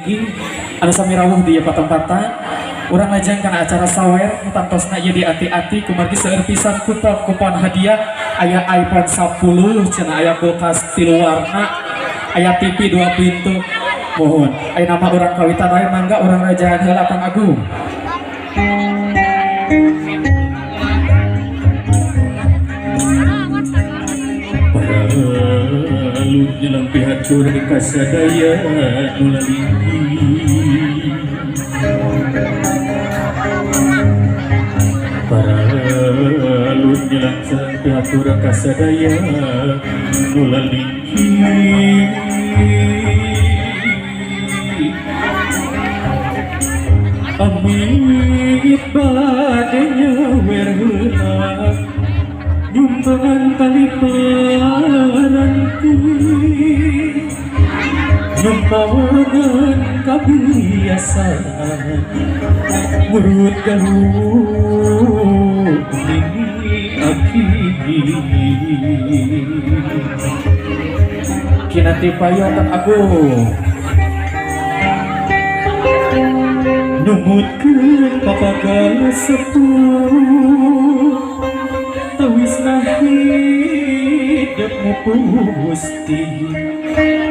linggih anu sami rawuh di ieu patempatan. Urang lajeng kana acara sawer nu tangtosna ieu dianti-anti kumargi seueur pisan kupon-kupon hadiah, aya iPhone 10 cenah, aya kulkas tilu warna, aya TV dua pintu. Mohon aya nama urang kawitan wae, mangga urang rajaan heula, Kang Agung. Paralut nyelang pihatur kasadaya nu lalinggi. Paralut nyelang sareng pihatur kasadaya nu lalinggi. Amit bade nyawer heula nyumbangan tali paranti, nyumbangan kebiasaan murut galuh nini aki. Kinanti payo, Kang Agung. Numutkeun papaga sepuh, tawisna hidep mupusti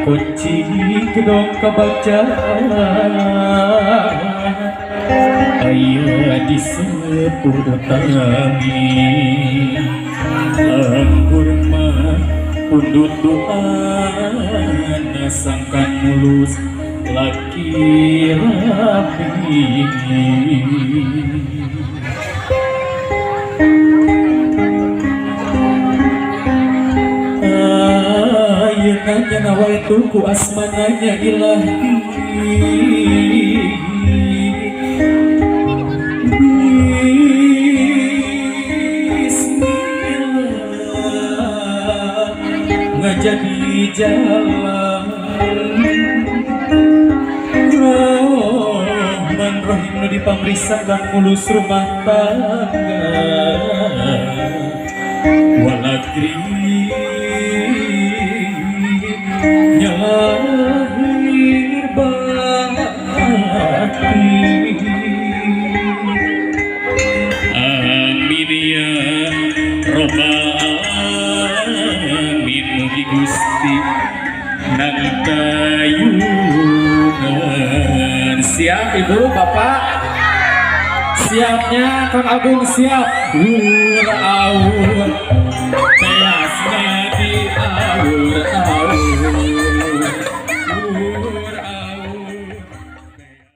kunci gedong kabagjaan aya di sepuh utami. Anggur mah pundut doana sangkan mulus laki rapi. Ayeuna nya nawaitu ku asmananya ilahi. Bismillah ngajadi jalan Rahman Rahim nu dipamrisa dan mulus rumah tangga walagri nyahir bakti. Amin ya robbal alamin. Mugi Gusti nang tayungan. Siap, Ibu, Bapak? Siapnya Kang Agung siap. Ur aur teasna.